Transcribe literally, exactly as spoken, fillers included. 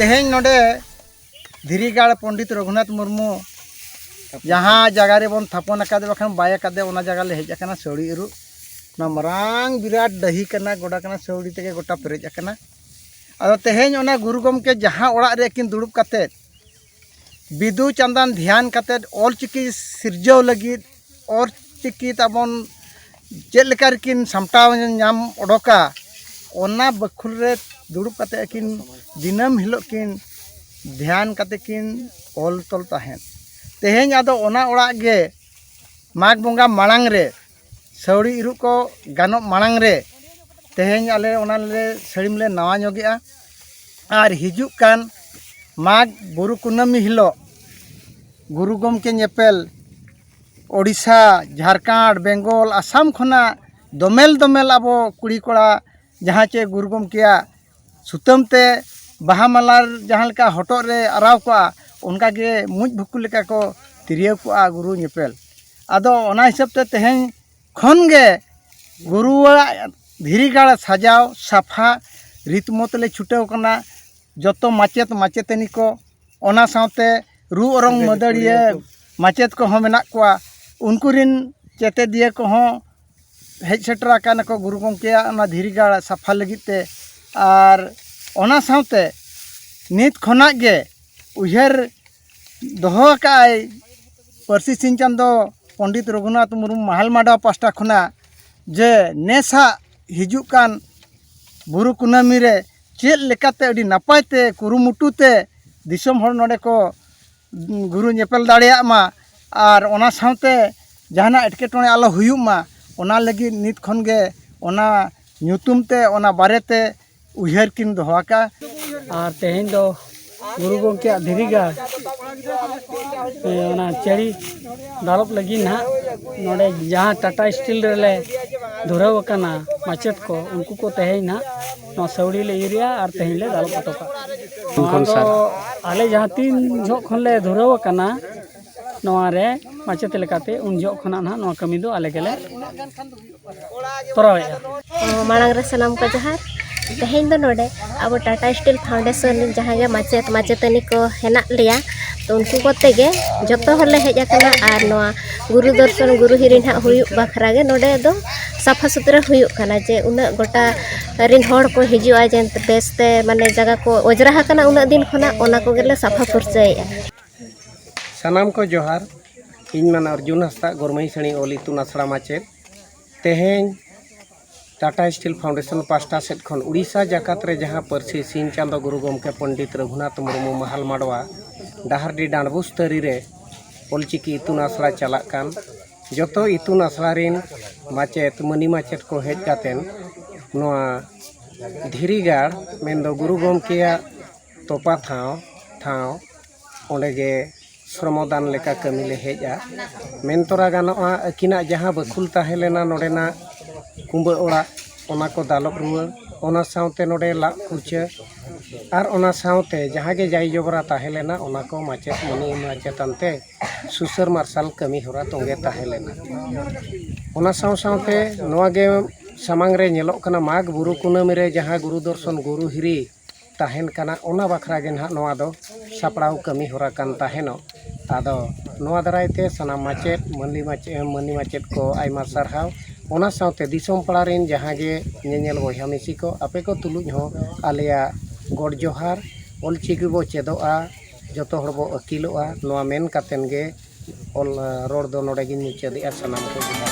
ᱛᱮᱦᱮᱧ ᱱᱚᱰᱮ ᱫᱷᱤᱨᱤᱜᱟᱲ ᱯᱚᱱᱰᱤᱛ ᱨᱚᱜᱷᱩᱱᱟᱛᱷ ᱢᱩᱨᱢᱩ ᱡᱟᱦᱟᱸ ᱡᱟᱭᱜᱟ ᱨᱮᱵᱚᱱ ᱛᱷᱟᱯᱚᱱ ᱟᱠᱟᱫᱮ, ᱵᱟᱠᱷᱟᱱ ᱵᱟᱭ ᱟᱠᱟᱫᱮ, ᱚᱱᱟ ᱡᱟᱭᱜᱟ ᱞᱮ ᱦᱮᱡ ᱟᱠᱟᱱᱟ ᱥᱟᱹᱣᱲᱤ ᱤᱨᱩᱜ᱾ ᱚᱱᱟ ᱢᱟᱨᱟᱝ ᱵᱤᱨᱟᱴ ᱰᱟᱹᱦᱤ ᱠᱟᱱᱟ, ᱜᱚᱰᱟ ᱠᱟᱱᱟ, ᱥᱟᱹᱣᱲᱤ ᱛᱮᱜᱮ ᱜᱚᱴᱟ ᱯᱮᱨᱮᱡ ᱟᱠᱟᱱᱟ᱾ ᱟᱫᱚ ᱛᱮᱦᱮᱧ ᱚᱱᱟ ᱜᱩᱨᱩ ᱜᱚᱢᱠᱮ ᱡᱟᱦᱟᱸ ᱚᱲᱟᱜ ᱨᱮ ᱟᱹᱠᱤᱱ ᱫᱩᱲᱩᱵ ᱠᱟᱛᱮᱫ ᱵᱤᱫᱩ ᱪᱟᱸᱫᱟᱱ ᱫᱷᱮᱭᱟᱱ ᱠᱟᱛᱮᱫ ᱚᱞᱪᱤᱠᱤ ᱥᱤᱨᱡᱟᱹᱣ ᱞᱟᱹᱜᱤᱫ, ᱚᱞᱪᱤᱠᱤ ᱛᱟᱵᱚᱱ ᱪᱮᱫ ᱞᱮᱠᱟ ᱨᱮᱠᱤᱱ ᱥᱟᱢᱴᱟᱣ ᱧᱟᱢ ᱚᱰᱚᱠᱟ, ᱚᱱᱟ ᱵᱟᱹᱠᱷᱩᱞ ᱨᱮ ᱫᱩᱲᱩᱵ ᱠᱟᱛᱮᱫ ᱟᱹᱠᱤᱱ ᱫᱤᱱᱟᱹᱢ ᱦᱤᱞᱳᱜ ᱠᱤᱱ ᱫᱷᱮᱭᱟᱱ ᱠᱟᱛᱮ ᱠᱤᱱ ᱚᱞ ᱛᱚᱞ ᱛᱟᱦᱮᱸᱫ᱾ ᱛᱮᱦᱮᱧ ᱟᱫᱚ ᱚᱱᱟ ᱚᱲᱟᱜ ᱜᱮ ᱢᱟᱜᱽ ᱵᱚᱸᱜᱟ ᱢᱟᱲᱟᱝ ᱨᱮ, ᱥᱟᱹᱣᱲᱤ ᱤᱨᱩᱜ ᱠᱚ ᱜᱟᱱᱚᱜ ᱢᱟᱲᱟᱝ ᱨᱮ, ᱛᱮᱦᱮᱧ ᱟᱞᱮ ᱚᱱᱟ ᱞᱮ ᱥᱟᱹᱲᱤᱢ ᱞᱮ ᱱᱟᱣᱟ ᱧᱚᱜᱮᱜᱼᱟ᱾ ᱟᱨ ᱦᱤᱡᱩᱜ ᱠᱟᱱ ᱢᱟᱜᱽ ᱵᱩᱨᱩ ᱠᱩᱱᱟᱹᱢᱤ ᱦᱤᱞᱳᱜ ᱜᱩᱨᱩ ᱜᱚᱢᱠᱮ ᱧᱮᱯᱮᱞ ᱳᱰᱤᱥᱟ, ᱡᱷᱟᱲᱠᱷᱚᱸᱰ, ᱵᱮᱝᱜᱚᱞ, ᱟᱥᱟᱢ ᱠᱷᱚᱱᱟᱜ ᱫᱚᱢᱮᱞ ᱫᱚᱢᱮᱞ ᱟᱵᱚ ᱠᱩᱲᱤ ᱠᱚᱲᱟ ᱡᱟᱦᱟᱸ ᱪᱮ ᱜᱩᱨᱩ ᱜᱚᱢᱠᱮᱭᱟᱜ ᱥᱩᱛᱟᱹᱢ ᱛᱮ ᱵᱟᱦᱟ ᱢᱟᱞᱟ ᱡᱟᱦᱟᱸ ᱞᱮᱠᱟ ᱦᱚᱴᱚᱜ ᱨᱮ ᱟᱨᱟᱣ ᱠᱚᱜᱼᱟ, ᱚᱱᱠᱟ ᱜᱮ ᱢᱩᱸᱡ ᱵᱷᱩᱠᱩ ᱞᱮᱠᱟ ᱠᱚ ᱛᱤᱨᱭᱟᱹᱣ ᱠᱚᱜᱼᱟ ᱜᱩᱨᱩ ᱧᱮᱯᱮᱞ᱾ ᱟᱫᱚ ᱚᱱᱟ ᱦᱤᱥᱟᱹᱵ ᱛᱮ ᱛᱮᱦᱮᱧ ᱠᱷᱚᱱ ᱜᱮ ᱜᱩᱨᱩᱣᱟᱜ ᱫᱷᱤᱨᱤ ᱜᱟᱲ ᱥᱟᱡᱟᱣ ᱥᱟᱯᱷᱟ ᱨᱤᱛ ᱢᱚᱛ ᱞᱮ ᱪᱷᱩᱴᱟᱹᱣ ᱠᱟᱱᱟ᱾ ᱡᱚᱛᱚ ᱢᱟᱪᱮᱛ ᱢᱟᱪᱮᱛᱟᱹᱱᱤ ᱠᱚ, ᱚᱱᱟ ᱥᱟᱶᱛᱮ ᱨᱩ ᱚᱨᱚᱝ ᱢᱟᱹᱫᱟᱹᱲᱤᱭᱟᱹ ᱢᱟᱪᱮᱛ ᱠᱚᱦᱚᱸ ᱢᱮᱱᱟᱜ ᱠᱚᱣᱟ᱾ ᱩᱱᱠᱩ ᱨᱤᱱ ᱪᱮᱛᱮᱫᱤᱭᱟᱹ ᱠᱚᱦᱚᱸ ᱦᱮᱡ ᱥᱮᱴᱮᱨ ᱟᱠᱟᱱᱟ ᱠᱚ ᱜᱩᱨᱩ ᱜᱚᱢᱠᱮᱭᱟᱜ ᱚᱱᱟ ᱫᱷᱤᱨᱤ ᱜᱟᱲ ᱥᱟᱯᱷᱟ ᱞᱟᱹᱜᱤᱫ ᱛᱮ᱾ ᱟᱨ ᱚᱱᱟ ᱥᱟᱶᱛᱮ ᱱᱤᱛ ᱠᱷᱚᱱᱟᱜ ᱜᱮ ᱩᱭᱦᱟᱹᱨ ᱫᱚᱦᱚ ᱟᱠᱟᱫᱼᱟᱭ ᱯᱟᱹᱨᱥᱤ ᱥᱤᱧ ᱪᱟᱸᱫᱚ ᱯᱚᱱᱰᱤᱛ ᱨᱚᱜᱷᱩᱱᱟᱛᱷ ᱢᱩᱨᱢᱩ ᱢᱟᱦᱟᱞ ᱢᱟᱰᱣᱟ ᱯᱟᱥᱴᱟ ᱠᱷᱚᱱᱟᱜ, ᱡᱮ ᱱᱮᱥᱟᱜ ᱦᱤᱡᱩᱜ ᱠᱟᱱ ᱵᱩᱨᱩ ᱠᱩᱱᱟᱹᱢᱤ ᱨᱮ ᱪᱮᱫ ᱞᱮᱠᱟᱛᱮ ᱟᱹᱰᱤ ᱱᱟᱯᱟᱭ ᱛᱮ ᱠᱩᱨᱩᱢᱩᱴᱩ ᱛᱮ ᱫᱤᱥᱚᱢ ᱦᱚᱲ ᱱᱚᱰᱮ ᱠᱚ ᱜᱩᱨᱩ ᱧᱮᱯᱮᱞ ᱫᱟᱲᱮᱭᱟᱜ ᱢᱟ᱾ ᱟᱨ ᱚᱱᱟ ᱥᱟᱶᱛᱮ ᱡᱟᱦᱟᱱᱟᱜ ᱮᱴᱠᱮᱴᱚᱬᱮ ᱟᱞᱚ ᱦᱩᱭᱩᱜ ᱢᱟ, ᱚᱱᱟ ᱞᱟᱹᱜᱤᱫ ᱱᱤᱛ ᱠᱷᱚᱱ ᱜᱮ ᱚᱱᱟ ᱧᱩᱛᱩᱢ ᱛᱮ, ᱚᱱᱟ ᱵᱟᱨᱮᱛᱮ ᱩᱭᱦᱟᱹᱨ ᱠᱤᱱ ᱫᱚᱦᱚ ᱟᱠᱟᱫᱼᱟ᱾ ᱟᱨ ᱛᱮᱦᱮᱧ ᱫᱚ ᱜᱩᱨᱩ ᱜᱚᱢᱠᱮᱭᱟᱜ ᱫᱷᱤᱨᱤ ᱜᱟᱲ, ᱮ, ᱚᱱᱟ ᱪᱟᱹᱲᱤ ᱫᱟᱞᱚᱵ ᱞᱟᱹᱜᱤᱫ ᱱᱟᱦᱟᱜ ᱱᱚᱰᱮ ᱡᱟᱦᱟᱸ ᱴᱟᱴᱟ ᱥᱴᱤᱞ ᱨᱮᱞᱮ ᱫᱷᱩᱨᱟᱹᱣ ᱟᱠᱟᱱᱟ ᱢᱟᱪᱮᱛ ᱠᱚ, ᱩᱱᱠᱩ ᱠᱚ ᱛᱮᱦᱮᱧ ᱱᱟᱦᱟᱜ ᱱᱚᱣᱟ ᱥᱟᱹᱣᱲᱤ ᱞᱮ ᱤᱨᱮᱜᱼᱟ ᱟᱨ ᱛᱮᱦᱮᱧ ᱞᱮ ᱫᱟᱞᱚᱵ ᱦᱚᱴᱚ ᱠᱟᱜᱼᱟ᱾ ᱱᱚᱣᱟ ᱫᱚ ᱟᱞᱮ ᱡᱟᱦᱟᱸ ᱛᱤᱱ ᱡᱚᱦᱚᱜ ᱠᱷᱚᱱ ᱞᱮ ᱫᱷᱩᱨᱟᱹᱣ ᱟᱠᱟᱱᱟ ᱱᱚᱣᱟ ᱨᱮ ᱢᱟᱪᱮᱛ ᱞᱮᱠᱟᱛᱮ, ᱩᱱ ᱡᱚᱦᱚᱜ ᱠᱷᱚᱱᱟᱜ ᱱᱟᱦᱟᱜ ᱱᱚᱣᱟ ᱠᱟᱹᱢᱤ ᱫᱚ ᱟᱞᱮ ᱜᱮᱞᱮ ᱛᱚᱨᱟᱣᱮᱫᱼᱟ᱾ ᱚ, ᱢᱟᱲᱟᱝ ᱨᱮ ᱥᱟᱱᱟᱢ ᱠᱚ ᱡᱚᱦᱟᱨ᱾ ᱛᱮᱦᱮᱧ ᱫᱚ ᱱᱚᱰᱮ ᱟᱵᱚ ᱴᱟᱴᱟ ᱥᱴᱤᱞ ᱯᱷᱟᱣᱩᱱᱰᱮᱥᱚᱱ ᱨᱮᱱ ᱡᱟᱦᱟᱸ ᱜᱮ ᱢᱟᱪᱮᱫ ᱢᱟᱪᱮᱛᱟᱹᱱᱤ ᱠᱚ ᱦᱮᱱᱟᱜ ᱞᱮᱭᱟ, ᱛᱚ ᱩᱱᱠᱩ ᱠᱚᱛᱮ ᱜᱮ ᱡᱚᱛᱚ ᱦᱚᱲᱞᱮ ᱦᱮᱡ ᱟᱠᱟᱱᱟ᱾ ᱟᱨ ᱱᱚᱣᱟ ᱜᱩᱨᱩ ᱫᱚᱨᱥᱚᱱ ᱜᱩᱨᱩ ᱦᱤᱨᱤ ᱱᱟᱦᱟᱜ ᱦᱩᱭᱩᱜ ᱵᱟᱠᱷᱨᱟ ᱜᱮ ᱱᱚᱰᱮ ᱫᱚ ᱥᱟᱯᱷᱟ ᱥᱩᱛᱨᱟᱹ ᱦᱩᱭᱩᱜ ᱠᱟᱱᱟ, ᱡᱮ ᱩᱱᱟᱹᱜ ᱜᱚᱴᱟ ᱨᱮᱱ ᱦᱚᱲ ᱠᱚ ᱦᱤᱡᱩᱜᱼᱟ, ᱡᱮ ᱵᱮᱥᱛᱮ ᱢᱟᱱᱮ ᱡᱟᱭᱜᱟ ᱠᱚ ᱚᱸᱡᱽᱨᱟ ᱟᱠᱟᱱᱟ ᱩᱱᱟᱹᱜ ᱫᱤᱱ ᱠᱷᱚᱱᱟᱜ, ᱚᱱᱟ ᱠᱚᱜᱮᱞᱮ ᱥᱟᱯᱷᱟ ᱯᱷᱩᱨᱪᱟᱹᱭᱮᱫᱼᱟ᱾ ᱥᱟᱱᱟᱢ ᱠᱚ ᱡᱚᱦᱟᱨ᱾ ᱤᱧ ᱢᱟᱱ ᱚᱨᱡᱩᱱ ᱦᱟᱸᱥᱫᱟᱜ, ᱜᱚᱨᱢᱟᱹᱭ ᱥᱟᱹᱲᱤ ᱚᱞ ᱤᱛᱩᱱ ᱟᱥᱲᱟ ᱢᱟᱪᱮᱫ᱾ ᱛᱮᱦᱮᱧ ᱴᱟᱴᱟ ᱥᱴᱤᱞ ᱯᱷᱟᱣᱩᱱᱰᱮᱥᱚᱱ ᱯᱟᱥᱴᱟ ᱥᱮᱫ ᱠᱷᱚᱱ ᱩᱲᱤᱥᱥᱟ ᱡᱟᱠᱟᱛ ᱨᱮ ᱡᱟᱦᱟᱸ ᱯᱟᱹᱨᱥᱤ ᱥᱤᱧ ᱪᱟᱸᱫᱚ ᱜᱩᱨᱩ ᱜᱚᱢᱠᱮ ᱯᱚᱱᱰᱤᱛ ᱨᱚᱜᱷᱩᱱᱟᱛᱷ ᱢᱩᱨᱢᱩ ᱢᱟᱦᱟᱞ ᱢᱟᱰᱣᱟ ᱰᱟᱦᱟᱨᱰᱤ ᱰᱟᱸᱰᱵᱩᱥ ᱛᱟᱹᱨᱤ ᱨᱮ ᱚᱞᱪᱤᱠᱤ ᱤᱛᱩᱱ ᱟᱥᱲᱟ ᱪᱟᱞᱟᱜ ᱠᱟᱱ, ᱡᱚᱛᱚ ᱤᱛᱩᱱ ᱟᱥᱲᱟ ᱨᱤᱱ ᱢᱟᱪᱮᱫ ᱢᱟᱹᱱᱤ ᱢᱟᱪᱮᱫ ᱠᱚ ᱦᱮᱡ ᱠᱟᱛᱮᱱ ᱱᱚᱣᱟ ᱫᱷᱤᱨᱤᱜᱟᱲ ᱢᱮᱱᱫᱚ ᱜᱩᱨᱩ ᱜᱚᱢᱠᱮᱭᱟᱜ ᱛᱚᱯᱟ ᱴᱷᱟᱶ ᱴᱷᱟᱶ ᱚᱸᱰᱮ ᱜᱮ ᱥᱨᱚᱢᱚᱫᱟᱱ ᱞᱮᱠᱟ ᱠᱟᱹᱢᱤ ᱞᱮ ᱦᱮᱡᱼᱟ᱾ ᱢᱮᱱ ᱛᱚᱨᱟ ᱜᱟᱱᱚᱜᱼᱟ, ᱟᱹᱠᱤᱱᱟᱜ ᱡᱟᱦᱟᱸ ᱵᱟᱹᱠᱷᱩᱞ ᱛᱟᱦᱮᱸ ᱞᱮᱱᱟ ᱱᱚᱰᱮᱱᱟᱜ ᱠᱩᱸᱵᱟᱹ ᱚᱲᱟᱜ, ᱚᱱᱟ ᱠᱚ ᱫᱟᱞᱚᱵ ᱨᱩᱣᱟᱹᱲ, ᱚᱱᱟ ᱥᱟᱶᱛᱮ ᱱᱚᱰᱮ ᱞᱟᱜ ᱯᱷᱩᱨᱪᱟᱹ, ᱟᱨ ᱚᱱᱟ ᱥᱟᱶᱛᱮ ᱡᱟᱦᱟᱸ ᱜᱮ ᱡᱟᱭ ᱡᱚᱵᱽᱨᱟ ᱛᱟᱦᱮᱸ ᱞᱮᱱᱟ, ᱚᱱᱟ ᱠᱚ ᱢᱟᱪᱮᱫ ᱢᱟᱹᱱᱤ ᱢᱟᱪᱮᱛᱟᱱ ᱛᱮ ᱥᱩᱥᱟᱹᱨ ᱢᱟᱨᱥᱟᱞ ᱠᱟᱹᱢᱤ ᱦᱚᱨᱟ ᱛᱚᱸᱜᱮ ᱛᱟᱦᱮᱸ ᱞᱮᱱᱟ᱾ ᱚᱱᱟ ᱥᱟᱶ ᱥᱟᱶᱛᱮ ᱱᱚᱣᱟ ᱜᱮ ᱥᱟᱢᱟᱝ ᱨᱮ ᱧᱮᱞᱚᱜ ᱠᱟᱱᱟ, ᱢᱟᱜᱽ ᱵᱩᱨᱩ ᱠᱩᱱᱟᱹᱢᱤ ᱨᱮ ᱡᱟᱦᱟᱸ ᱜᱩᱨᱩ ᱫᱚᱨᱥᱚᱱ ᱜᱩᱨᱩ ᱦᱤᱨᱤ ᱛᱟᱦᱮᱱ ᱠᱟᱱᱟ, ᱚᱱᱟ ᱵᱟᱠᱷᱨᱟ ᱜᱮ ᱱᱟᱦᱟᱜ ᱱᱚᱣᱟ ᱫᱚ ᱥᱟᱯᱲᱟᱣ ᱠᱟᱹᱢᱤ ᱦᱚᱨᱟ ᱠᱟᱱ ᱛᱟᱦᱮᱱᱚᱜ᱾ ᱟᱫᱚ ᱱᱚᱣᱟ ᱫᱟᱨᱟᱭ ᱛᱮ ᱥᱟᱱᱟᱢ ᱢᱟᱪᱮᱫ, ᱢᱟᱹᱱᱞᱤ ᱢᱟᱪᱮᱫ, ᱢᱟᱹᱱᱤ ᱢᱟᱪᱮᱫ ᱠᱚ ᱟᱭᱢᱟ ᱥᱟᱨᱦᱟᱣ᱾ ᱚᱱᱟ ᱥᱟᱶᱛᱮ ᱫᱤᱥᱚᱢ ᱯᱟᱲᱟ ᱨᱮᱱ ᱡᱟᱦᱟᱸ ᱜᱮ ᱧᱮᱧᱮᱞ ᱵᱚᱭᱦᱟ ᱢᱤᱥᱤ ᱠᱚ, ᱟᱯᱮ ᱠᱚ ᱛᱩᱞᱩᱡ ᱦᱚᱸ ᱟᱞᱮᱭᱟᱜ ᱜᱚᱰ ᱡᱚᱦᱟᱨ᱾ ᱚᱞᱪᱤᱠᱤ ᱵᱚ ᱪᱮᱫᱚᱜᱼᱟ, ᱡᱚᱛᱚ ᱦᱚᱲ ᱵᱚ ᱟᱹᱠᱤᱞᱚᱜᱼᱟ, ᱱᱚᱣᱟ ᱢᱮᱱ ᱠᱟᱛᱮᱱ ᱜᱮ ᱚᱞ, ᱨᱚᱲ ᱫᱚ ᱱᱚᱰᱮ ᱜᱤᱧ ᱢᱩᱪᱟᱹᱫᱮᱜᱼᱟ᱾ ᱥᱟᱱᱟᱢ ᱠᱚ ᱡᱚᱦᱟᱨ᱾